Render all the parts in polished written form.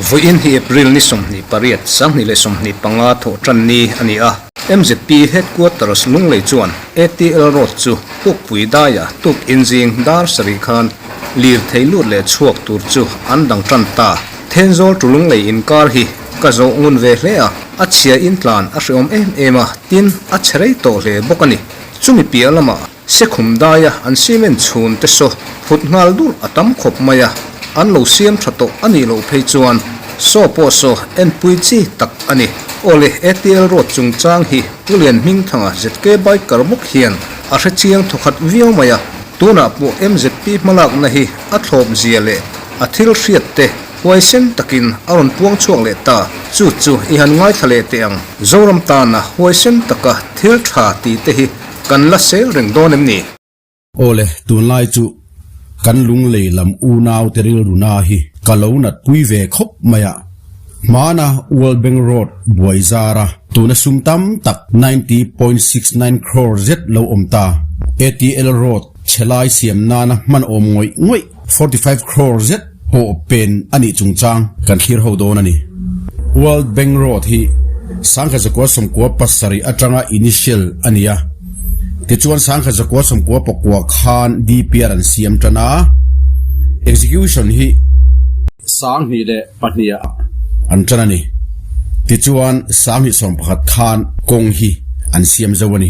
Vawiin hi April ni 28, 2025 thawh tan ni a ni a. MZP Headquarters Lunglei chuan ATL Road chu Tukpui daia tuk inzing dar sarih khan lirthei lut leh chhuak tur chu an dang tan ta. Thenzawl tu Lunglei inkar hi ka zawh ngun ve hle a, a chhia intlan a hreawm em em a, tin a chhe rei tawh hle bawk a ni. Chumi piah lamah Sekhum daia an cement chhun te saw phut nghal dur a tam khawp mai a, an lo siam tha tawh a nih loh phei chuan saw pawh saw enpui chi tak a ni. Awle ATL Road chungchang hi Pu Lian Hmingthanga ZK Biker bawk hian a hre chiang thawkhat viau mai a, tunah pawh MZP hmalakna hi a thlawp zia leh a thil hriat te huaisen takin a rawn puang chhuak leh ta. Chu chu i han ngaithla leh teh ang. Zoram tana huaisen taka thil tha ti te hi Kan la sel reng dawn em ni? Awle, tunlai chu kan lunglei lam unau te rilru na hi ka lo nat pui ve khawp mai a. Hmana World Bank Road buai zar a, tuna sum tam tak 90.69 crore zet lo awm ta. ATL Road chhe lai siam nana hman awm ngawih ngawih 45 crore zet pawh pen a nih chungchang kan thlir ho dawn a ni. World Bank Road hi sangkhat zakua sawmkua pasarih atanga initial a ni a, tichuan sangkhat zakua sawmkua pakua khan DPR an siam tan a, execution hi sanghnih leh pahnih ah an tan a ni. Tichuan sanghnih sawmpakhat khan kawng hi an siam zo a ni.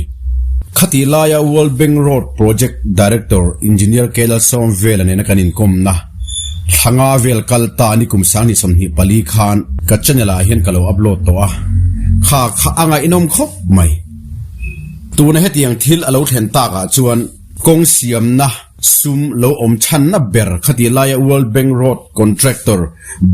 Khatih laia World Bank Road Project Director Engineer Kelal Sawmvela nena kan inkawmna thlanga vel kal ta ni kum 2024 khan ka channel ah hian ka lo upload tawh a, kha kha a ngaihnawm khawp mai. Tuna hetiang thil a lo thlen takah chuan kawng siamna sum lo awm chhanna ber khatih laia World Bank Road Contractor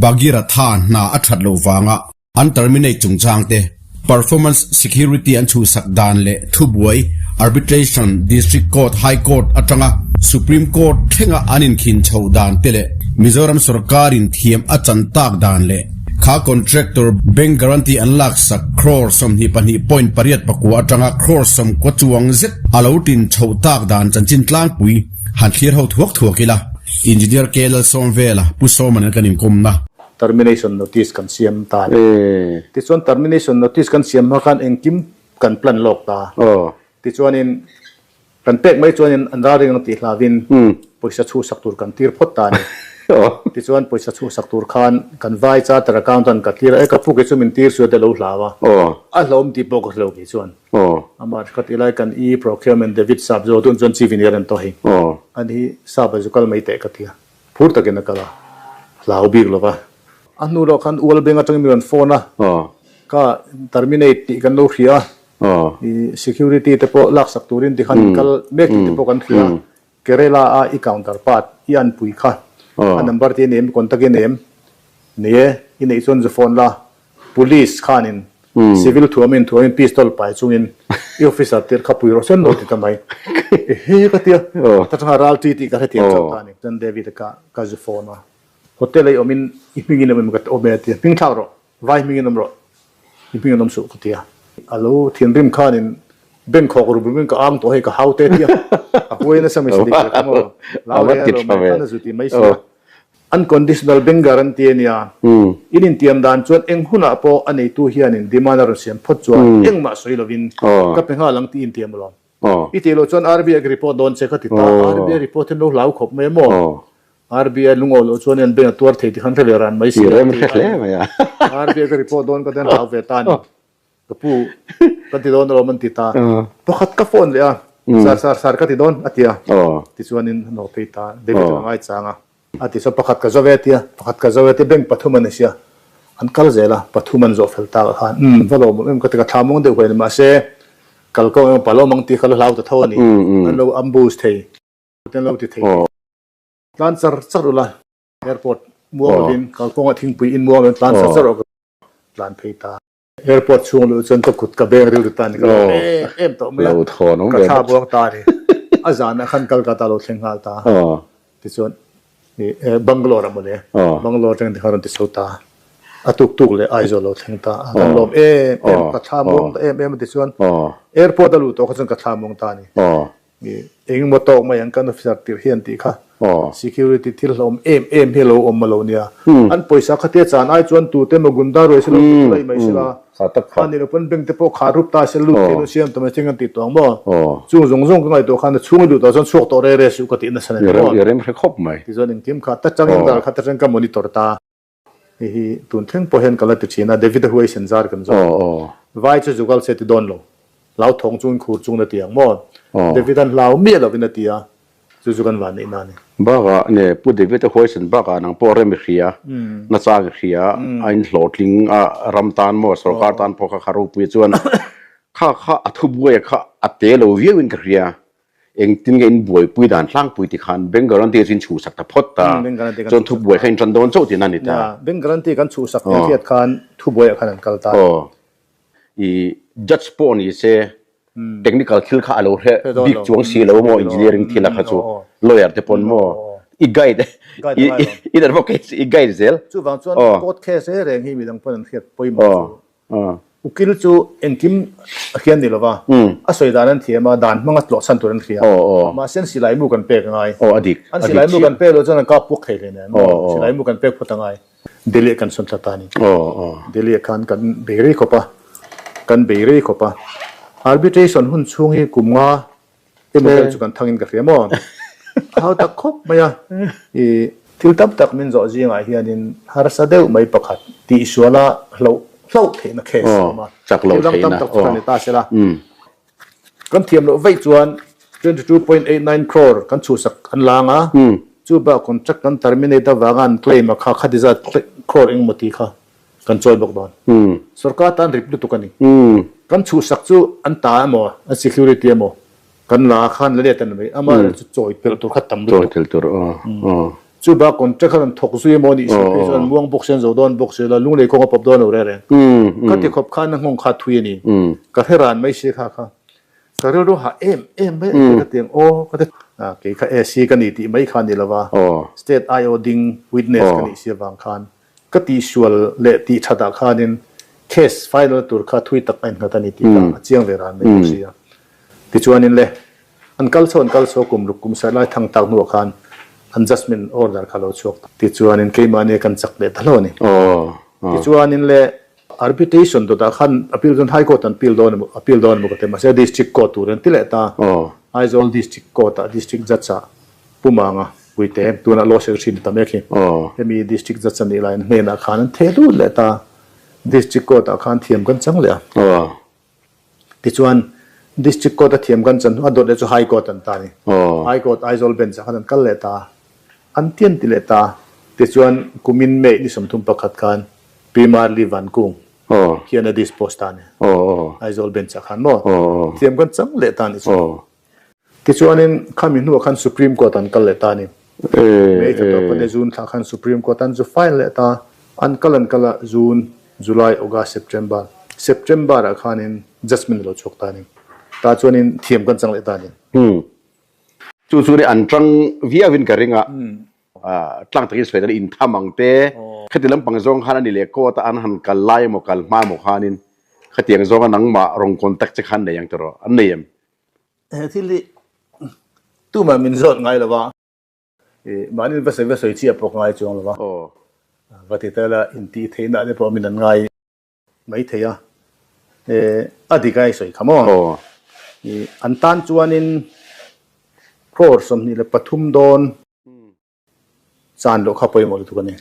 Bhagiratha hna a that loh vanga An terminate chungchang te, performance security an chhuhsak dan leh thubuai, arbitration, District Court, High Court atanga Supreme Court thlenga an inkhin chhoh dan te leh Mizoram sorkarin thiam a chan tak dan leh kha contractor bank guarantee an laksak crore 22.8 atanga crore 90 chuang zet a lo tin chhoh tak dan chanchin tlangpui han thlir ho thuak thuak ila. Engineer KL Sawmvela, Pu Sawman an kan inkawmna. Termination notice kan siam ta a ni. Tichuan termination notice kan siam hma khan engkim kan plan lawk ta. Tichuanin kan pek mai chuanin an ral ring ang tih hlauhin pawisa chhuhsak tur kan tir phawt ta a ni. Tichuan pawisa chhuhsak tur khan kan vai charter accountant ka tir a, e ka pu kei chu min tir suat e lo hlau a, a hlauhawm tih pawh ka hre lo kei chuan. Amah kha ti lai kan e procurement David Sap zawh tun chuan chief engineer an tawh hei. Ani hi Sap a zu kal mai teh ka ti a. Phur takin a kal a, hlau bik lo va. A hnu lawk khan Ual Beng atangin mi rawn phone a, ka terminate tih kan lo hria a, i security te pawh laksak turin tikhan kal mek tih te pawh kan hria a, Kerala a i counterpart i anpui kha a number te i nei em, contact i nei em? Nei e, i neih chuan zu phone la, Police khanin civil thuamin thuamin pistol pai chungin i officer tir kha pui rawh sen lo ti ta mai. Ehe ka tia ta changa ral ti tih ka hrethiam chauh ta a ni. Chuan David a ka ka zu phone a, hotel a i awmin i hmingin awm em ka awm e a ti a, hming thlak rawh, vai hmingin awm rawh, i hmingin awm suh ka ti a. A lo thinrim khanin bank khawk ru bum in ka ang tawh hei ka hau te tia a huai nasa mai si dik ve ka maw lau leh a lo mai khan a zu ti mai si a. Unconditional bank guarantee a nia. In intiam dan chuan eng hunah pawh a neitu hianin demand a rawn siam phawt chuan engmah sawi lovin ka pe nghal ang tih intiam alawm. I tih loh chuan RBI ka report dawn che ka ti ta. RBI report hi an lo hlau khawp mai a maw? RBI lungaw loh chuan an bank a tuar thei tikhan hre ve ran mai si a ti a. RBI ka report dawn ka ti an hlau ve ta a ni. Ka pu, ka ti dawn alawm an ti ta. Pakhat ka phone leh a, sar sar sar ka ti dawn a ti a. Tichuanin a nawh phei ta, David a ngai chang a. A ti chuan pakhat ka zo ve a ti a, pakhat ka zo ve a ti a, bank pathum an ni sia. An kal zel a, pathum an zawh fel tak ah khan, umm va lawm em ka ti ka thla mawng deuh huai a ni mahse kal kawng emaw pa lawm ang tih kha la hlau ta tho a ni. An lo ambush thei, an lo ti thei. Tlan char char ula airport muang lovin kal kawngah thingpui in muang lovin tlan char char rawh ka tlan phei ta. Airport chhung luh chuan ka kut ka beng rilru ta ni ka lo em em tawh mai a, ka thla buang ta a ni. A zanah khan Kolkata lo thleng nghal ta. Tichuan Bangalore a mawle, Bangalore atangin tikhan rawn ti chho ta. A tuk tuk leh Aizawl lo thleng ta a, kan lawm em em, ka thla muang ta em em a tichuan airport a luh tawh kha chuan ka thla muang ta a ni. Eng emaw tawk mai ang kan officer tirh hian tih kha security thil hlauhawm em em hi a lo awm a lo nia. An pawisa khatia chan ai chuan tute emaw gunda ruai sela lut laih mai sela, kha ni lo pawn bank te pawh khar rup ta sela lut thei lo siam ta mai thing an tih tawh ang maw? Chung zawng zawng ka ngaihtuah khan a chhung i lut ah chuan chhuak tawh re re suh ka tih nasa nen maw? Tichuan engkim kha ta changin ral kha ta chang ka monitor ta. Hei hi tun thleng pawh hian ka la ti thin a, David-a huaisen zar kan zawk. Vai chu Jugal se ti dawn lo. Hlauthawng chungin khur chungin a ti ang maw? David-a'n hlau miah lovin a ti a, chu chu kan van neih na a ni. Bakah nge Pu David-a huaisen bakah nang pawh rem i hria, nachang i hria, a inhlawhtling a, ram tan maw, sorkar tan pawh kha kha ropui chuan kha kha a thubuaia kha a te lo viauin ka hria. Engtin nge in buaipui dan tlangpui ti khan bank guarantee chu in chhuhsak ta phawt ta, chuan thubuai kha in tan dawn chauh tihna a ni ta. Bank guarantee kan chhuhsak tih hriat khan thubuaiah khan an kal ta. Aw, i judge pawh ni se technical thil kha a lo hre bik chuang si lo maw engineering thil a kha chu lawyer te pawn maw i guide i advocate i guide zel. Chuvang chuan court case reng hi midang pawn an hriat pawimawh chu. Ukil chu engkim a hian ni lova, a sawi dan an thiam a, dan hmanga tlawh chhan tur an hria. Mahse an silaimu kan pek a ngai. An silaimu kan pek loh chuan an kap puak thei hle nen. Silaimu kan pek phawt a ngai. Delhi ah kan sawn thla ta a ni. Delhi ah khan kan bei rei khawp a, kan bei rei khawp a. Arbitration hun chhung hi kum nga Emaw vel chu kan thangin ka hria maw? A hau tak khawp mai a, i thil tam tak min zawh zingah hianin harsa deuh mai pakhat tihsuala hloh hloh theihna case a awm a, thil dang tam tak chu kan ni ta sela. Kan thiam loh vaih chuan 22.89 crore kan chhuhsak an lang a, chu bak contract kan terminate avanga an claim a kha khati zat crore engemaw ti kha Kan chawi bawk dawn. Sorkar tan rip lutuk a ni. Kan chhuhsak chu an ta emaw, an security emaw kan la khan la let a ni mai. Ama erawh chu chawi pelh tur kha tam lutuk. Chawi pelh tur aw. Chu bak contract kha rawn thawk zui emaw nih si phei chuan muang bawk si an zo dawn bawk si la, lunglei kawng a pawp dawn lo reng reng. Ka ti khawp khan a nghawng kha thui a ni. Ka hre ran mai si kha kha. Ka rilru hah em em mai a ni ka ti ang aw ka ti. Kei kha AC ka ni tih mai kha a ni lo va, State IO ding witness ka nih si avang khan Ka tihsual leh tih thatah khanin case final tur kha thui tak a innghat a ni tih kha a chiang ve ran mai bawk si a. Tichuanin le, an kal chho an kal chho kum ruk kum sarh lai thang tak hnuah khan an judgement order kha a lo chhuak ta. Tichuanin keimahni kan chak leh ta hlauh a ni. Tichuanin le, arbitration dawtah khan appeal chuan High Court an appeal dawn emaw appeal dawn emaw ka ti mahse District Court tur an ti leh ta. Aizawl District Court-ah District Judge-ah Pu Manga, Puite, tunah Law Secretary ni ta mek hi. Hemi District Judge a nih laiin hnenah khan an theh lut leh ta. District Court ah khan thiam kan chang leh a. Tichuan District Court a thiam kan chan hnu a dawt leh chu High Court an ta a ni. High Court Aizawl Bench ah khan an kal leh ta. An tian ti leh ta. Tichuan kumin May ni 31 khan Pi Marli Vankung hian a dispose ta a ni. Aizawl Bench ah khan maw thiam kan chang leh ta a ni chu. Tichuanin khami hnuah khan Supreme Court an kal leh ta a ni. May thla tawp pahnih June thla khan Supreme Court an zu file leh ta. An kal an kal a, June, July, August, September. September ah khanin judgement a lo chhuak ta a ni. Tah chuanin thiam kan chang leh ta a ni. Chu chu nih an tang viauin ka ring a, tlang takin sawi dan intham ang te, khati lampang zawng khan a ni leh court a an han kal lai emaw kal hma emaw khanin khatiang zawnga nangmah rawn contact che khan nei ang tiraw? An nei em? He thil hi tumah min zawt ngai lo va, mahni va sawi va sawi chiah pawh ka ngai chuang lo va, va ti ta ila intih theihna te pawh min an ngai mai thei a, a dik a i sawi kha maw? An tan chuanin crore 23 dawn Chan loh kha pawimawh lutuk a ni.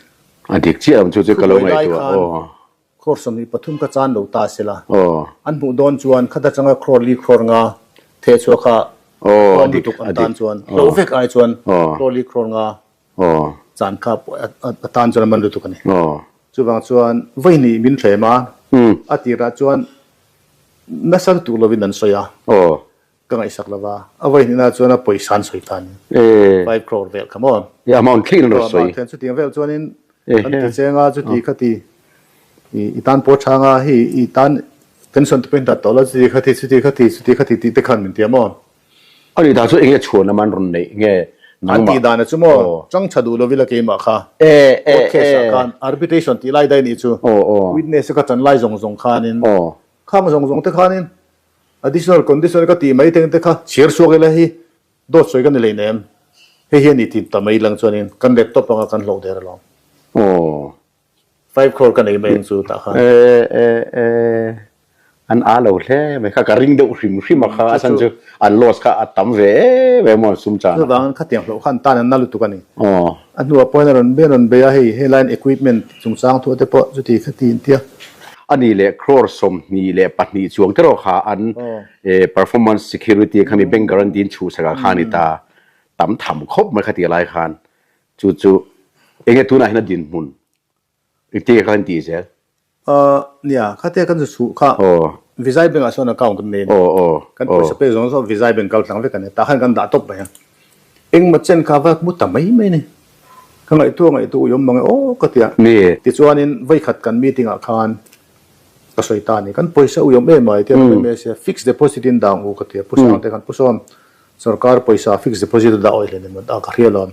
A dik chiah lo chu chu ka lo ngaihtuah aw. Crore 23 kha chan lo ta se la, an hmuh dawn chuan khata changa crore li crore nga theh chhuah kha tlawm lutuk an tan chuan hloh vek ai chuan crore li crore nga chan kha a tan chuan a man lutuk a ni. Chuvang chuan vawiin min thlem a, a tirah chuan nasa lutuk lovin an sawi a. Ka ngaihsak lo va, a vawi hnihna chuan a pawisa an sawi ta a ni. 5 crore vel kha maw? E amount thleng in an rawn sawi. Amount thleng chutiang vel chuanin an ti cheng a, chuti kha ti i tan pawh chhang a, hei i tan pension te pawh in dat tawh la, chuti kha ti, chuti kha ti, chuti kha ti tih te khan min ti a maw? A nih dah chu enge chhuan lam an rawn neih nge nangmah? An tih dan a chu maw? Chang tha duh lovila keimah kha. Court case ah khan arbitration tih lai daih nih chu. Witness ka chan lai zawng zawng khanin khang zawng zawng te khanin Additional condition ka tih mai teng te kha chhiar chhuak ila hi. Dawt sawi ka ni hleinem. Hei hi a ni tih ta mai lang chuanin kan laptop anga kan hlawh der alawm. Aw. 5 crore ka nei mai ang chu tah khan. E e e an a lo hle mai kha ka ring deuh hrim hrim a kha a chhan chu an loss kha a tam ve em em a sum chan. Chuvangin khatiang hlawh khan tan an na lutuk a ni. Aw. A hnuah pawhin a rawn ber rawn bei a hei helaiin equipment chungchang thu te pawh chuti khati intia. A nih leh crore 22 chuang te rawh kha an performance security khami bank guarantee in chhuhsak ah khan i ta tam tham khawp mai kha tih lai khan chu chu enge tunah hian a dinhmun engtin nge kha kan tih zel? Nia, khatia kan zu chhuh kha Vizai Bank ah sawn account kan nei a ni. Kan pawisa pek zawng zawng Vizai Bank kal tlang vek a ni. Tah khan kan dah tawp mai a. Engmaw chen kha va hmu ta mai mai a ni. Ka ngaihtuah ngaihtuah ui awm mang e aw ka ti a. Tichuanin vawikhat kan meeting ah khan ka sawi ta a ni. Kan pawisa ui awm em ai tia kan mai sia fixed deposit in dah ang u ka ti a. Pu Sangte khan Pu Sawm sorkar pawisa fixed deposit a dah awih hle ni maw a ka hria lo.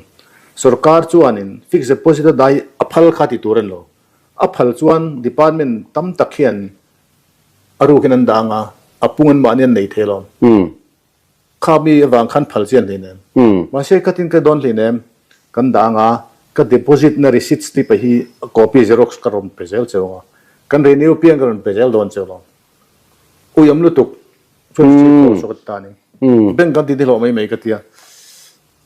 Sorkar chuanin fixed deposit a dah hi a phal kha ti tur a ni lo. A phal chuan department tam tak hian a rukin an dah ang a, a pung an mahni an nei thei lo. Kha mi avang khan phal chian hleinem. Mahse ka tin ka dawn hleinem, kan dah ang a, ka deposit na receipts te pah hi copy xerox ka rawn pe zel cheu ang a, kan renew piang ka rawn pe zel dawn cheu lo. Ui awm lutuk chuan receipt pawh saw ka ti ta a ni. Bank kan ti ti hlawh mai mai ka ti a,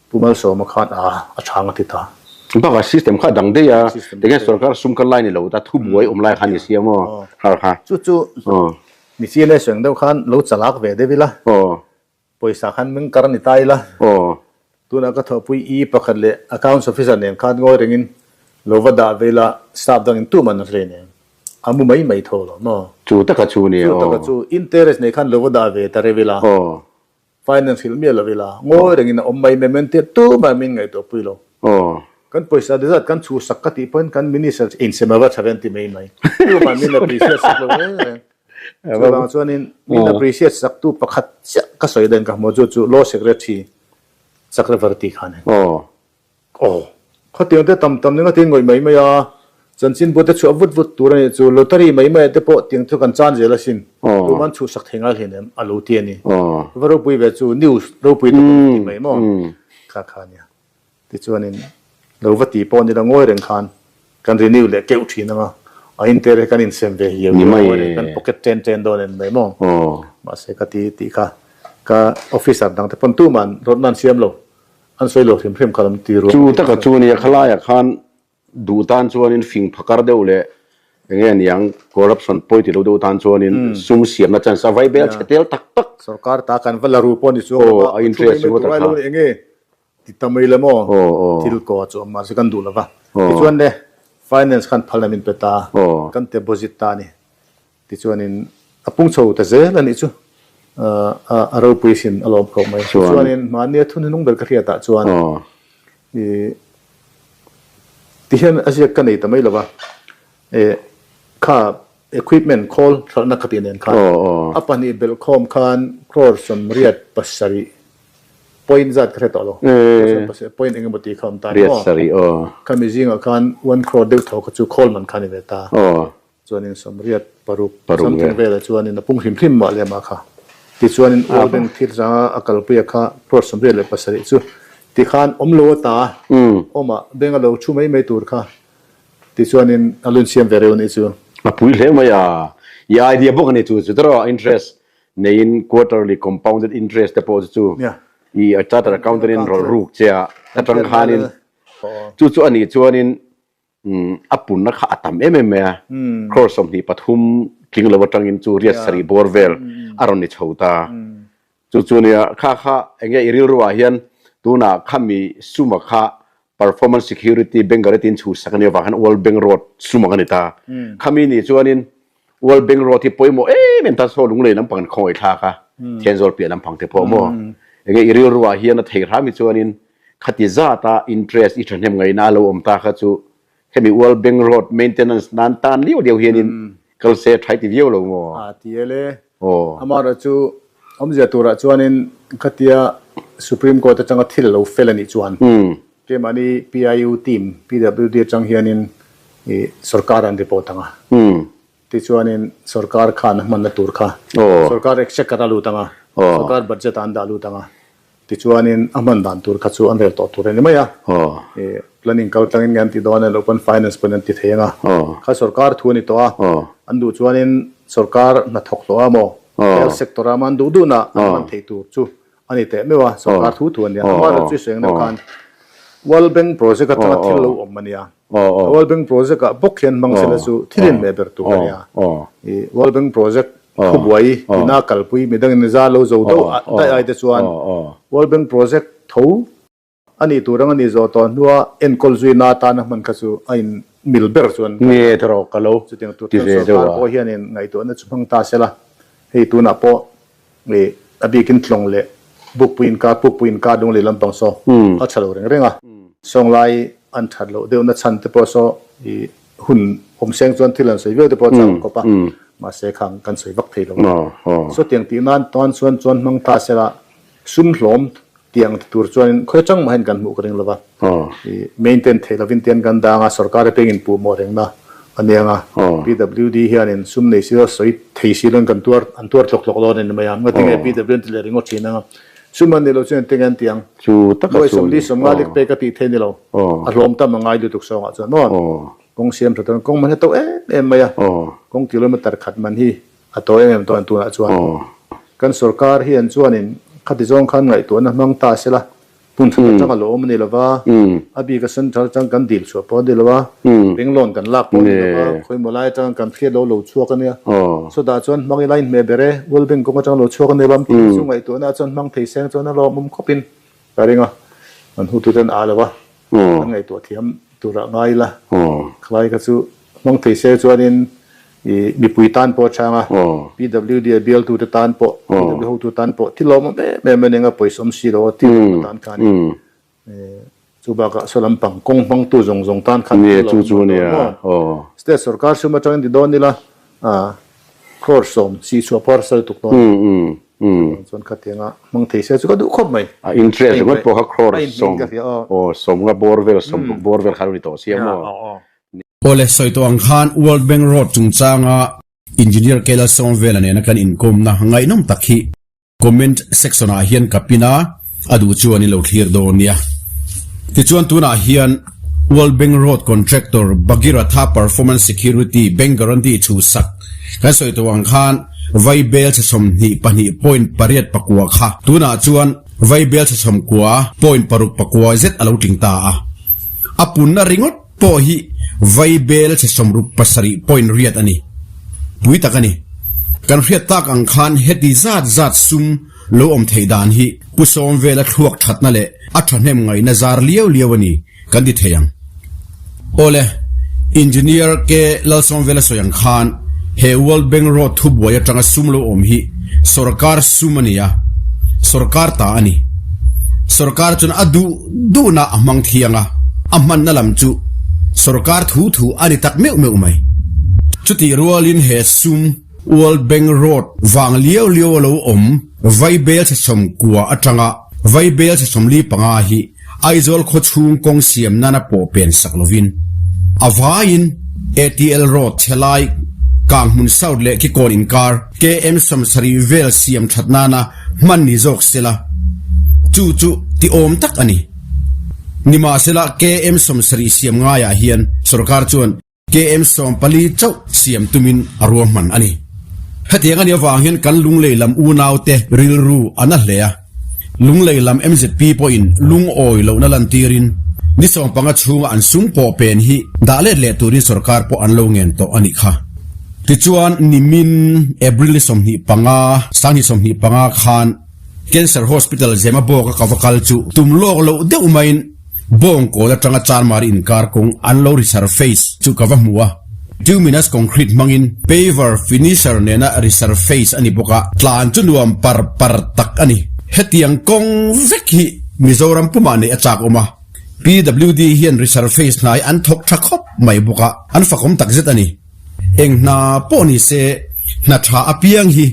Pu Malsawma khan a a chhang a ti ta. Bakah system kha a dang daih a, tinge sorkar sum kal lai ni lo ta thubuai awm lai kha ni sia maw har kha. Chu chu mi CNA sawi ang deuh khan lo chalak ve deuh ila, pawisa khan meng kar ni ta ila, tunah ka thawhpui E pakhat leh accounts officer nen khan ngawi rengin lo va dah ve ila staff dangin tuman an hreh nen a mu mai mai tho lo maw. Chu taka chu ni aw. Chu taka chu interest nei khan lo va dah ve ta reuh ila. Finance hrilh miah lo ila, ngawi rengin a awm mai mai mai tir tumah min ngaihtuah pui lo. Kan pawisa de zat kan chhuhsak ka tih pawhin kan minister chu insem a va tha ve an ti mai mai. Tumah min appreciate sak lo reng reng. Chuvang chuanin min appreciate sak tu pakhat chiah ka sawi dahin ka hmu chu chu Law Secretary Chakravarti kha a ni. Aw, khatiang te tam tam ning a tin ngawih mai mai a, chanchinbu te chhuah vut vut tur a nih chu, lottery mai mai ah te pawh tiang chu kan chan zel asin, tuman chhuhsak thei ngai hleinem a lo ti a ni. Va ropui ve chu news ropui te pawh ti mai maw? Kha kha a nia. Tichuanin lo va ti pawh nila ngawi reng khan kan renew leh keuh thin ang a, a inter hi kan insem ve hiau hiau ngawi reng kan pocket chen chen dawn en mai maw? Mahse ka ti tih kha ka officer dang te pawn tuman rawtna an siam lo. An sawi lo hrim hrim kha lam ti ruang. Chu taka chu nia khalaiah khan duh tan chuanin fing phakar deuh leh enge niang corruption pawi ti lo deuh tan chuanin sum siamna chance a vai bel chhe tel tak tak. Sorkar ta kan va la ru pawh ni chuang lo a, a thu mai mai tur ai lo ni enge ti ta mai le maw thil kaw chu awm mahse kan duh lo va. Tichuan le finance khan phalna min pe ta, kan deposit ta a ni. Tichuanin a pung chho ta zel a nih chu a ropui sin a lawm khawp mai. Tichuanin mahnia thun hnung ber ka hriatah chuan tihian a ziak ka nei ta mai lo va, kha equipment khawl hralhna kha tih nen khan a pahnih belh khawm khan crore 87 point zat ka hre tawh lo, crore 7 point eng emaw tih kha awm ta ni maw? Khami zingah khan one crore deuh tho kha chu khawl man kha a ni ve ta. Chuanin 86 something velah chuanin a pung hrim hrim mah leh mah kha. Tichuanin World Bank thil zanga a kalpuia kha crore 87 chu tikhan awm lo ata awmah bank a lo thu mai mai tur kha tichuanin a lun siam ve reuh anih chu. A pui hle mai a, i idea bawk a ni chu chu tawrh interest neiin quarterly compounded interest te pawh chu chu i chartered accountant in rawlh ruk che a atang khanin chu chu anih chuanin A punna kha a tam em em mai a, crore 23 tling lo atangin chu riat sarih bawr vel a rawn ni chho ta. Chu chu nia, kha kha enge i rilruah hian tunah khami suma kha performance security bank guarantee in chhuhsak a nih avang hian World Bank Road sum ang a ni ta. Khami nih chuanin World Bank Road hi pawimawh em em ta saw lunglei lampang an khawngaih thlak a, Thenzawl piah lampang te pawh maw. Enge i rilruah hian a thei hram hi chuanin Khati zata interest i thahnem ngaihna a lo awm ta kha chu hemi World Bank Road maintenance nan tan liau liau hianin kal se tha i ti viau lo maw? A ti e le. Amaherawh chu awmzia turah chuanin khatia Supreme Court atanga thil a lo fel a nih chuan keimahni PIU team, PWD atang hianin i sorkar an report ang a. Tichuanin sorkar khan a hmanna tur kha sorkar exchequer a lut ang a, sorkar budget ah an dah lut ang a. Tichuanin a hman dan tur kha chu an rel tawh tur a ni mai a. Planning kal tlangin nge an ti dawn a, Open Finance pawhin an ti thei ang a. Kha sorkar thu a ni tawh a, an duh chuanin sorkar hnathawk hlawh a maw, health sector ah maw an duh duhna an hman thei tur chu a ni teh meuh a, sorkar thu thu a nia. Amaherawhchu chu i sawi ang deuh khan World Bank project atanga thil lo awm a nia. World Bank project ah bawk hian hmang sela chu thil inhmeh ber tur a nia. World Bank project thubuai ina kalpui midangin za lo zo deuh daih ai te chuan World Bank project tho a nih tur ang a nih zawh tawh hnua enkawl zuina atana hman kha chu a in mil ber chuan Nge tawh ka lo chutiang tur chuan sorkar pawh hianin ngaihtuahna chu hmang ta sela hei tunah pawh Ih, a bikin tlawng leh bukpui inkar, pukpui inkar lung leh lampang saw a tha lo reng reng a. Sawnglai an that loh deuhna chhan te pawh saw ih hun awm seng chuan thil an sawi viau te pawh a chang kawp a, mahse khang kan sawi vak thei lo a. Sawtiang tih nan tan chuan chuan hmang ta sela sum hlawm Tiang ti tur chuanin khawi atang mahin kan hmuh ka ring lova, i maintain theih lovin tian kan dang a, sorkar atangin puhmawh rengna a nia ang a, PWD hianin sum nei silo sawi thei silo kan tuar an tuar tlawk tlawk dawn a ni mai a, ngatinge PWD an ti leh ringawt thin ang a, sum an nih loh chuan engtinge an ti ang, nuai 40 50 lek pek a tih theih ni lo, a hlawm tam a ngai lutuk sawngah chuan maw, kawng siam tha chuan kawng man hi a to em em mai a, kawng kilometer khat man hi A tawi em em dawn tunah chuan kan sorkar hian chuanin khati zawng khan ngaihtuahna hmang ta sela, hmun that atang a lo awm a ni lova, a bika central atang kan dil chhuah pawh a ni lova, bank loan kan lak pawh a ni lova, khawimaw lai atang kan hriat lo lo chhuak a nia. Chutah chuan hmang ila inhmeh ber e, World Bank kawng atang lo chhuak a ni lova, tih chu ngaihtuahna chuan hmang thei seng chuan a lawmawm khawpin ka ring a, kan hututen a lo a. Kan ngaihtuah thiam turah ngai ila, khalai kha chu hmang thei se chuanin i mipui tan pawh a chhang a, PWD a bialtute tan pawh, PWD hotu tan pawh thil lawmawm em em a nia, pawisa awm si lo a thil lawmawm tan khanin chu bakah saw lampang kawng hmangtu zawng zawng tan khan thil lawmawm a dawn maw? State sorkar sum atangin ti dawn ila, Crore sawm si chhuah pawh harsa lutuk dawn a chuan khatianga hmang thei se chu ka duh khawp mai. A interest ringawt pawh kha crore sawm aw sawm nga bawr vel sawm ruk bawr vel kha a lo ni tawh sia maw. Awle sawi tawh ang khan World Bank Road chungchanga Engineer Kailasawmvela nena kan inkawmna ngaihnawm tak hi Comment section ah hian ka pin a, a duh chuan in lo thlir dawn nia. Tichuan tunah hian World Bank Road Contractor Bhagiratha Performance Security Bank Guarantee chhuhsak kan sawi tawh ang khan Vaibel chhe 22.8 pakua kha tunah chuan Vaibel chhe 9 point paruk pakua zet a lo tling ta a. A punna ringawt Pawh hi Vaibel chhe 67 point riat a ni. Pui tak a ni. Kan hriat tak ang khan heti zat zat sum lo awm theih dan hi Pu Sawmvela thluak thatna leh a thahnem ngaihna zar liau liau a ni kan ti thei ang. Awle, Engineer K. Lalsawmvela sawi ang khan he World Bank Road thubuai atanga sum lo awm hi sorkar sum a ni a, sorkar ta a ni. Sorkar chuan a duh Duhna a hmang thiang a, a hmanna lam chu sorkar thu thu a ni tak meuh meuh mai. Chutih rualin he sum World Bank Road vang liau liau a lo awm Vaibel chhe 90 atanga Vaibel chhe 45 hi Aizawl khaw chhung kawng siam nana pawh pen sak lovin a vaiin ATL Road chhe lai Kanghmun South leh Kikawn inkar KM 70 vel siam that nana hman ni zawk sela, chu chu ti awm tak a ni. Nimahsela KM 70 siam ngaiah hian sorkar chuan KM 14 chauh siam tumin a ruahman a ni. Hetiang a nih avang hian kan Lunglei lam unaute rilru a na hle a. Lunglei lam MZP pawhin lungawi lohna lantirin ni 15 chhunga an sum pawh pen hi dah let leh turin sorkar pawh an lo ngen tawh a nih kha. Tichuan nimin April ni 25, 2025 khan Cancer Hospital Zemabawk a ka va kal chu tum lawk loh deuh maiin Bawngkawl atanga Chanmari inkar kawng an lo resurface chu ka va hmu a. Bituminous concrete hmangin paver finisher nena resurface a ni bawk a, tlan chu nuam par par tak a ni. Hetiang kawng vek hi Mizoram pumah neih a chak awm a, PWD hian resurface hna hi an thawk tha khawp mai bawk a, an fakawm tak zet a ni. Eng hna pawh ni se hna tha apiang hi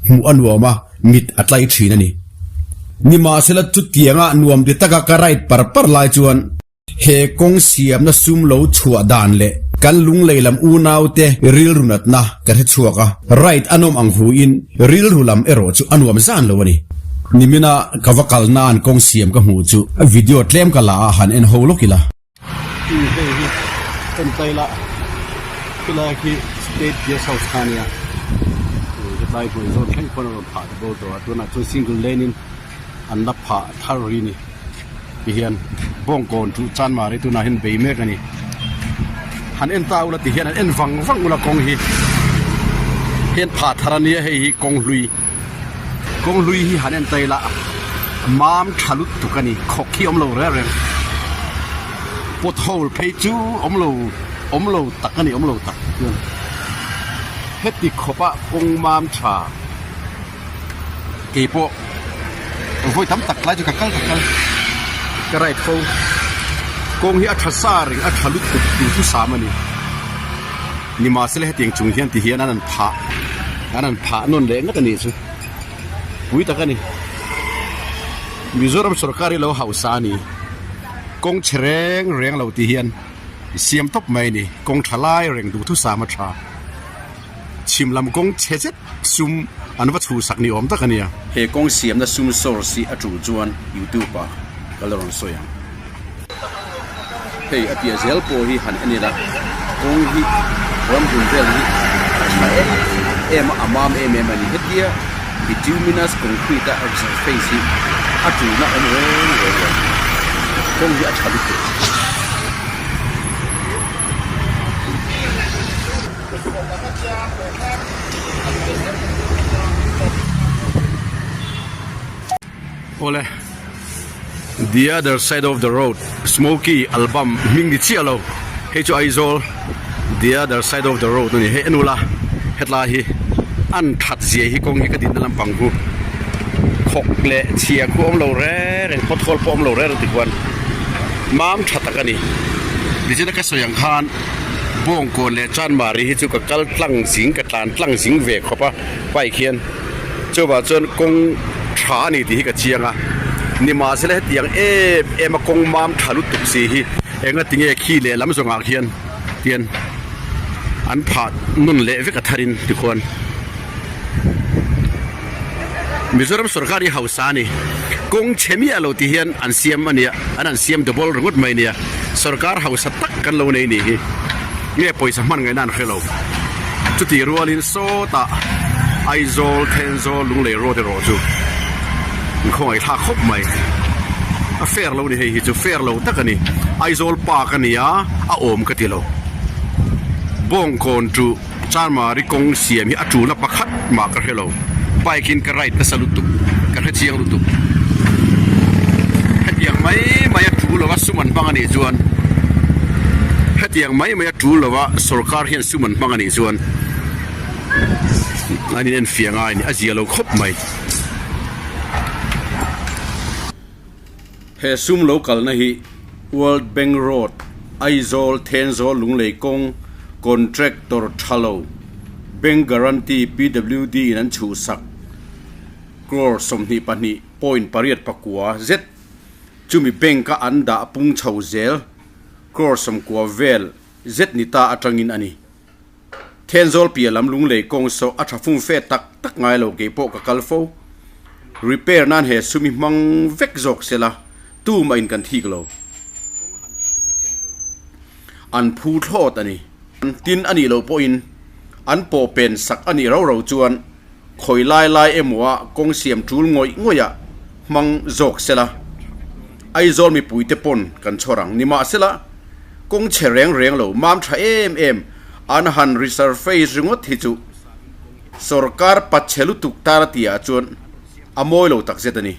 hmuh a nuam a, mit a tlai thin a ni. Nimahsela chutianga nuam ti taka ka ride par par lai chuan, He kawng siamna sum lo chhuah dan leh kan lunglei lam unaute rilru natna ka hre chhuak a, right a nawm ang huin rilru lam erawh chu a nuam zan lo a ni. Nimina ka va kalna an kawng siam ka hmuh chu video tlem ka la a han en ho lawk ila. Hei hi entai la khilai khi state guest house kha ania hetlai hmun zawn thleng khuan a rawn phah ta bo tawh a tunah chuan single lane in an la phah thar ri ni tihian bawngkawn chu chanmari tunah hian bei mek a ni han en ta ula tihian an en vang vang ula kawng hi hian phah thar ania hei hi kawng hlui. Kawng hlui hi han en ta ila mam tha lutuk a ni, khawk hi awm lo reng reng, pothole phei chu awm lo awm lo tak a ni awm lo tak chuan heti khawpa kawng mam tha keipawh vawi tam tak lai chu ka kal ka kal ka ride fo, kawng hi a tha sa reng a tha lutuk duhthusam a ni. Nimahsela hetiang chung hian ti hian an an phah an an phah nawn leh ngat a nih chu pui tak a ni. Mizoram sorkar hi lo hausa a ni kawng chhe reng reng lo ti hian siam tawp mai a ni kawng tha lai reng duhthusam a tha chhim lam kawng chhe zet sum an va chhuhsak ni awm tak a nia. He kawng siamna sum source hi a tul chuan youtube ah ka la rawn sawi ang. Hei a piah zel pawh hi han en ila kawng hi ramhlun vel hi a tha em em a a mam em em a ni. Hetia bituminous concrete a surface hi a tulna awm reng reng lo kawng hi a tha lutuk. Awle The other side of the road Smoky album hming ni chiah lo hei chu Aizawl The other side of the road a ni hei en ula hetlai hi an that zia hi kawng hi ka dinna lampang hu khawk leh chhia khu awm lo reng reng pothawl pawh awm lo reng reng tikhuan mam tha tak a ni tichuan ka sawi ang khan Bawngkawn leh Chanmari hi chu ka kal tlang zing ka tlan tlang zing ve khawp a bike hian. Chuvah chuan kawng tha a ni tih hi ka chiang a, nimahsela hetiang em em a kawng mam tha lutuk si hi enga tinge khi lehlam zawngah khian tian an phah nawn leh vek a tharin tikhuan Mizoram sorkar hi hausa a ni, kawng chhe miah lo tih hian an siam a nia, an han siam double ringawt mai a nia, sorkar hausa tak kan lo nei nih hi nge pawisa hman ngaihna an hre lo. Chutih rualin sawtah Aizawl, Thenzawl, Lunglei road erawh chu an khawngaihthlak khawp mai. A fair lo a ni hei hi chu, fair lo tak a ni. Aizawl park a ni a, a awm ka ti lo. Bawngkawn chu Chanmari kawng siam hi a tulna pakhat mah ka hre lo. Bike in ka ride nasa lutuk, ka hre chiang lutuk. Hetiang mai mai a tul lova sum an hmang a nih chuan hetiang mai mai a tul lova sorkar hian sum an hmang a nih chuan an in enfiah ngai a ni, a zia lo khawp mai. He sum lo kalna hi World Bank Road, Aizawl, Thenzawl, Lunglei kawng, Contractor tha lo, Bank Guarantee PWD in an chhuhsak crore 22 point pariat pakua zet chumi bank a an dah pung chho zel crore 90 vel zet ni ta atangin a ni. Thenzawl piah lam Lunglei kawng saw a tha fum fe tak tak ngai lo kei pawh ka kal fo. Repair nan he sum hi hmang vek zawk se la, tumah in kan thik lo. An phu thlawt a ni. Tin a nih loh pawhin an pawh pen sak a nih rau rau chuan khawi lai lai emaw ah kawng siam tul ngawih ngawih ah hmang zawk se la, Aizawl mipuite pawn kan chhawr ang. Nimahsela, kawng chhe reng reng lo, mam tha em em an han resurface ringawt hi chu sorkar pachhe lutuk tar a tihah chuan a mawi lo takzet a ni.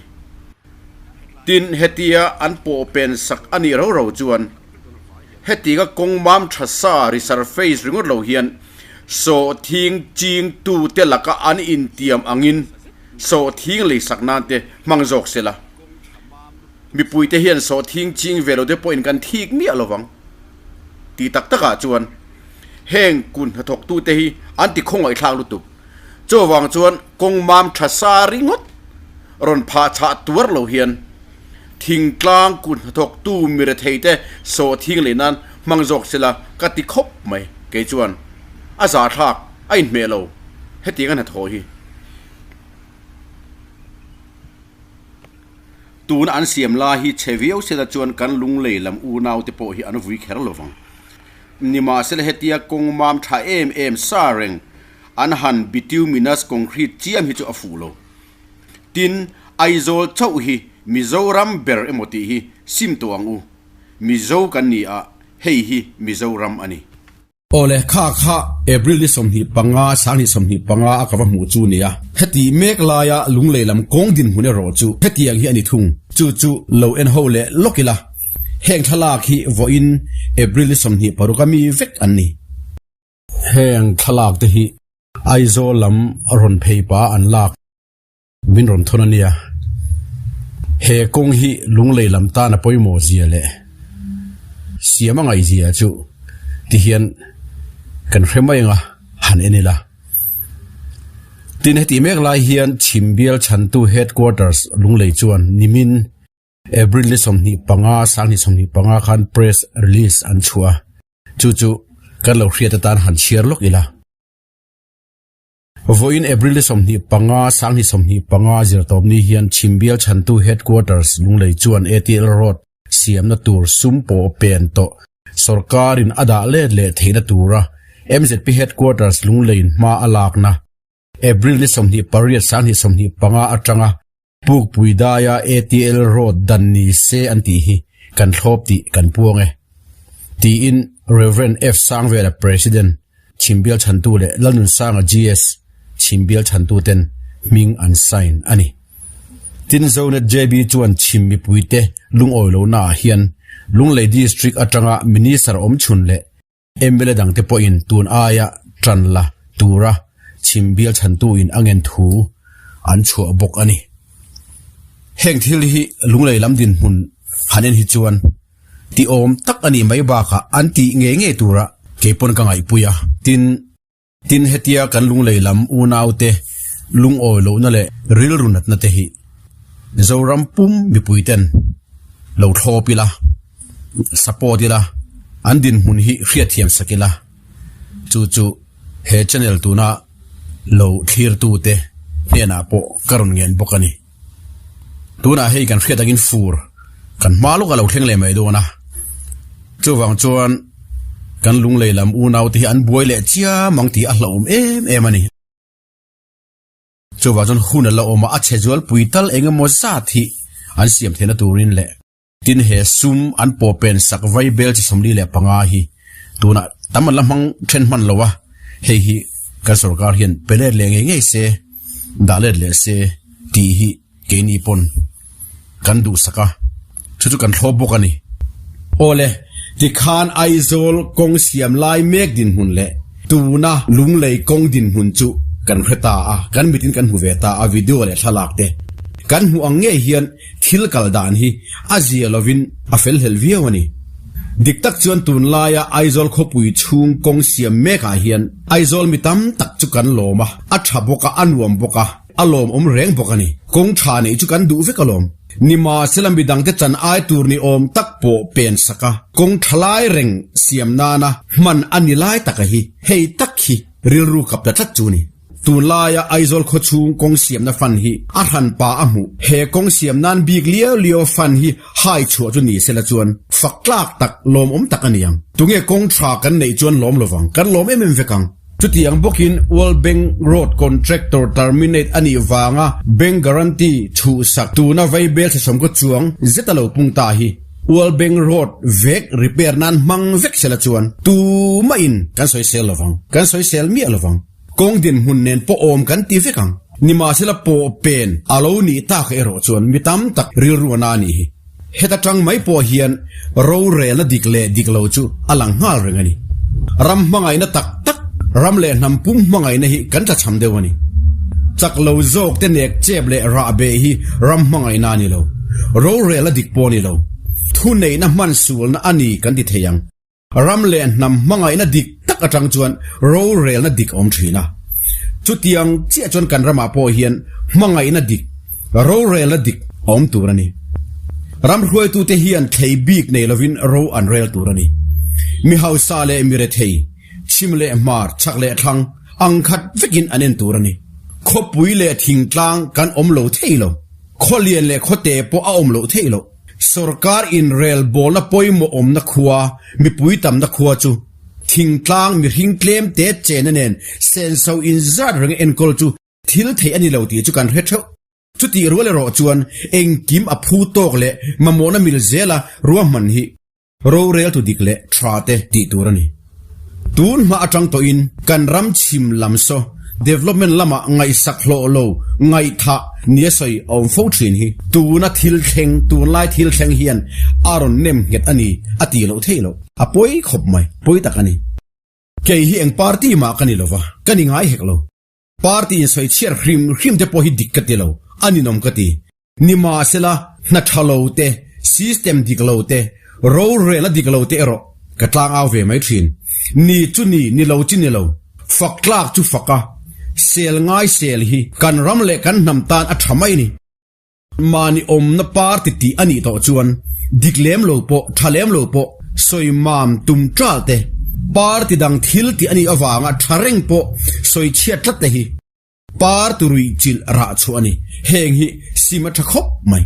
Tin, hetia an pawh pen sak a nih rau rau chuan hetianga kawng mam tha sa resurface ringawt lo hian sawhthing chingtute laka an intiam angin sawhthing leisak nan te hmang zawk sela. Mipuite hian sawhthing ching ve lo te pawhin kan thik miah lo vang. Ti tak takah chuan heng kun hnathawktute hi an ti khawngaihthlak lutuk. Chuvang chuan kawng mam tha sa ringawt rawn phah chhah tuar lo hian thingtlang kun hnathawktu miretheite sawhthing leh nan hmang zawk sela ka ti khawp mai. Kei chuan a zahthlak a inhmeh lo hetiang a hnathawh hi. Tuna an siam lai hi chhe viau sela chuan kan Lunglei lam unaute pawh hi an vui kher lovang. Nimahsela hetia kawng mam tha em em sa reng an han bituminous concrete chiam hi chu a fuh lo. Tin, Aizawl chauh hi Mizoram ber emaw tih hi sim tawh ang u. Mizo kan ni a, hei hi Mizoram a ni. Awle, kha kha April ni 25, 2025 a ka va hmuh chu nia. Heti mek laia Lunglei lam kawng dinhmun erawh chu hetiang hi a ni thung. Chu chu lo en ho leh lawk ila. Heng thlalak hi vawiin April ni 26 a mi vek an ni. Heng thlalak te hi Aizawl lam rawn phei pa an lak. Min rawn thawn a nia. He kawng hi Lunglei lam tan a pawimawh zia leh siam a ngaih zia chu ti hian kan hre mai anga han en ila. Tin heti mek lai hian Chhimbial chhantu Headquarters Lunglei chuan nimin April ni 25, 2025 khan press release an chhuah a, chu chu kan lo hriat atan han chhiar lawk ila. Vawiin April ni 25, 2025 zirtawpni hian Chhimbial chhantu Headquarters Lunglei chuan ATL Road siamna tur sum pawh pen tawh sawrkarin a dah let leh theihna tura mzp Headquarters Lungleiin hma a lakna April ni 28, 2025 atanga Pukpui daia ATL Road dan ni se an tih hi kan thlawp tih kan puang e, tiin Rev. F. Sangvela President, Chhimbial chhantu leh Lalnunsanga GS, Chhimbial chhantu ten hming an sign a ni. Tin Zonet JB chuan chhim mipuite lungawi lohnaah hian Lunglei District atanga Minister awmchhun leh Mla dangte pawhin tun aia tan la tura chhim bial chhantuin a ngen thu an chhuah bawk a ni. Heng thil hi Lunglei lam dinhmun han en hi chuan tiawm tak a nih mai bakah an tih ngei ngei tura keipawn ka ngaihpui a, tin, Tin, hetia kan Lunglei lam unaute lungawi lohna leh rilru natna te hi Zoram pum mipuiten lo thlawp ila, support ila, an dinhmun hi hriatthiam sak ila, chu chu he channel tuna lo thlirtute hnenah pawh ka rawn ngen bawk a ni. Tunah hei kan hriat angin fur kan hma lawk a lo thleng leh mai dawn a, chuvang chuan kan Lunglei lam unaute hi an buai leh chiam ang tih a hlauhawm em em a ni. Chuvang chuan hun a la awm a, a chhe zualpui tal eng emaw zat hi an siam theihna turin leh Tin, he sum an pawh pen sak vai bel chi 45 hi tunah tam an la hmang then hman lo a, hei hi kan sorkar hian pe let leh ngei ngei se, dah let leh se tih hi keini pawn kan duhsak a, chu chu kan thlawp bawk a ni. Awle, tikhan Aizawl kawng siam lai mek dinhmun leh tuna Lunglei kawng dinhmun chu kan hre ta a, kan mitin kan hmu ve ta a, video leh thlalak te kan hmuh ang ngei hian Thil kal dan hi a zia lovin a fel hlel viau a ni. Dik tak chuan tunlaia Aizawl khawpui chhung kawng siam mekah hian Aizawl mi tam tak chu kan lawm a, a tha bawk a, a nuam bawk a, a lawmawm reng bawk a ni. Kawng tha neih chu kan duh vek alawm. Nimahsela midangte chan ai tur ni awm tak pawh pen sak a, kawng tha lai reng siam nana hman a ni lai taka hi hei tak hi rilru kap ta tlat chu a ni. Tunlaia Aizawl khawchhung kawng siamna fund hi a hranpa a hmuh. He kawng siam nan bik liau liau fund hi hai chhuah chu ni sela chuan fak tlak tak, lawmawm tak a ni ang. Tunge kawng tha kan neih chuan lawm lovang, kan lawm em em vek ang. Chutiang bawkin World Bank Road Contractor terminate a nih vanga bank guarantee chhuhsak tuna vaibel thlasawm kaw chuang zet a lo pung ta hi World Bank Road vek repair nan hmang vek sela chuan tumahin kan sawisel lovang, kan sawisel miah lovang. Kawng dinhmun nen pawh awm kan ti vek ang. Nimahsela pawh pen a lo nih tak erawh chuan mi tam tak rilru a na a nih hi. Heta tang mai pawh hian rorelna dik leh dik lo chu a lang nghal reng a ni. Ram hmangaihna tak tak, ram leh hnam pum hmangaihna hi kan tlachham deuh a ni. Chak lo zawk te nek chep leh rah beh hi ram hmangaihna a ni lo. Rorelna dik pawh a ni lo. Thuneihna hman sualna a ni kan ti thei ang. Ram leh hnam hmangaihna dik tak atang chuan rorelna dik a awm thin a. Chutiang chiah chuan kan ramah pawh hian hmangaihna dik, rorelna dik a awm tur a ni. Ram hruaitute hian thlei bik nei lovin ro an rel tur a ni. Mi hausa leh mi rethei, chhim leh hmar, chhak leh thlang ang khat vekin an en tur a ni. Khawpui leh thingtlang kan awm lo thei lo. Khaw lian leh khaw te pawh a awm loh theih loh. Sorkar inrelbawlna pawimawh awmna khua, mipui tamna khua chu thingtlang mihring tlem te chena nen senso inzat renga enkawl chu thil theih a ni lo tih chu kan hre theuh. Chutih rual erawh chuan engkim a phu tawk leh mamawhna mil zela ruahman hi Roreltu dik leh tha te tih tur a ni. Tun hma atang tawhin kan ram chhim lam saw development lamah ngaihsak hlawh lo, ngaihthah nia sawi a awm fo thin hi tuna thil thleng, tunlai thil thleng hian a rawn nem nghet a ni a tih loh theih loh. A pawi khawp mai, pawi tak a ni. Kei hi eng party mah ka ni lova, ka ni ngai hek lo. Party in sawi chhiar hrim hrim te pawh hi dik ka ti lo, a ninawm ka ti. Nimahsela, hna tha lo te, system dik lo te, rorelna dik lo te erawh ka tlang au ve mai thin. Ni chu ni, ni lo chu ni lo. Fak tlak chu fak a, sel ngai sel hi kan ram leh kan hnam tan a tha mai ni. Mahni awmna party tih a nih tawh chuan dik lem lo pawh, tha lem lo pawh sawi mam tum ṭal te, party dang thil tih a nih avanga tha reng pawh sawi chhiat tlat te hi party ruih chilh rah chhuah a ni. Heng hi sim a tha khawp mai.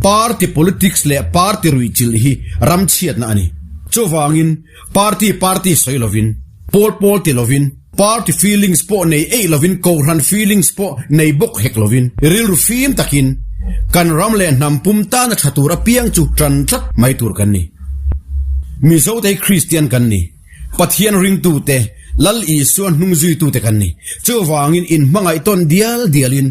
Party politics leh party ruih chilh hi ram chhiatna a ni. Chuvangin party party sawi lovin, pawl pawl ti lovin, Party feelings pawh nei eih lovin Kohhran feelings pawh nei bawk hek lovin rilru fim takin kan ram leh hnam pum tana tha tur apiang chu tan tlat mai tur kan ni. Mizote hi Kristian kan ni, Pathian ringtute, Lal Isua hnungzuitute kan ni. Chuvangin inhmangaih tawn dial dialin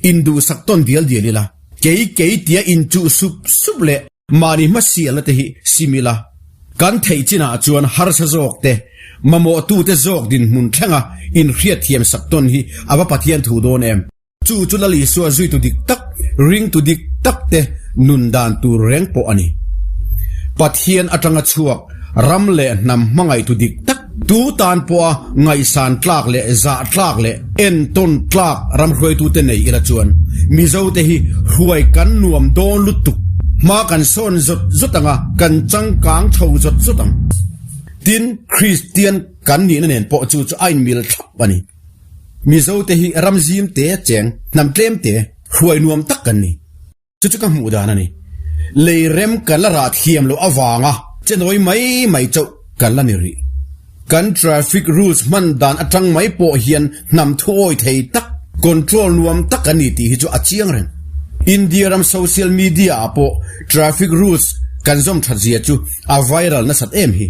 Induhsak tawn dial dial ila, kei kei tia inchuh sup sup leh mahni hmasialna te hi sim ila, kan theih chinah chuan harsa zawk te, mamawhtute zawk dinhmun thlenga inhriatthiam sak tawn hi a va Pathian thu dawn em? Chu chu Lal Isua zuitu dik tak, ringtu dik tak te nun dan tur reng pawh a ni. Pathian atanga chhuak Ram leh hnam hmangaihtu dik tak, tu tan pawha ngaihsan tlak leh zah tlak leh entawn tlak ram hruaitute nei ila chuan Mizote hi hruai kan nuam dawn lutuk. Hma kan sawn zawt zawt ang a, kan changkang chho zawt zawt ang. Tin, Kristian kan nihna nen pawh chu chu a inmil thlap a ni. Mizote hi ram zim te cheng, hnam tlem te, hruai nuam tak kan ni. Chu chu ka hmuh dan a ni. Lei rem kan la rah thiam loh avanga che nawi mai mai chauh kan la ni rih. Kan traffic rules hman dan atang mai pawh hian hnam thuawi thei tak, control nuam tak kan ni tih hi chu a chiang reng. India ram social media ah pawh traffic rules kan zawm that zia chu a viral nasat em hi.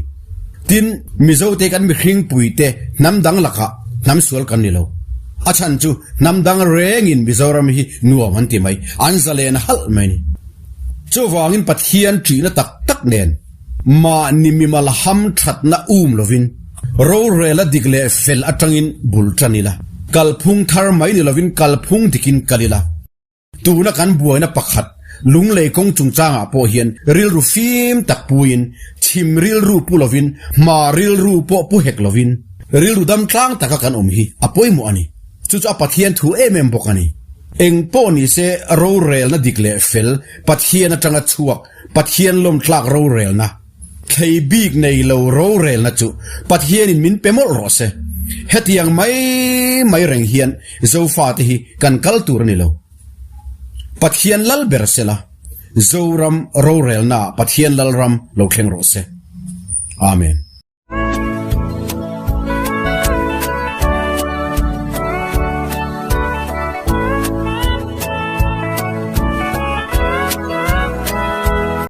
Tin, Mizote kan mihring puite hnam dang lakah hnam sual kan ni lo. A chhan chu Hnam dang rengin Mizoram hi nuam an ti mai, an zalen halh mai ni. Chuvangin Pathian ṭihna tak tak nen mahni mimal ham ṭhatna um lovin rorela dik leh fel aṭangin bul ṭan ila, kalphung thar mai ni lovin kalphung dikin kal ila. Tuna kan buaina pakhat Lunglei kawng chungchangah pawh hian rilru fim tak puiin chhim rilru pu lovin hma rilru pawh pu hek lovin rilru dam tlang taka kan awm hi a pawimawh a ni. Chu chu a Pathian thu em em bawk a ni. Eng pawh ni se rorelna dik leh fel Pathian atanga chhuak Pathian lawmtlak rorelna, thlei bik nei lo rorelna chu Pathianin min pe mawlh rawh se. Hetiang mai mai reng hian Zofate hi kan kal tur a ni lo. Pathian lal ber sela, Zoram rorelnaah Pathian Lalram lo thleng rawh se. Amen.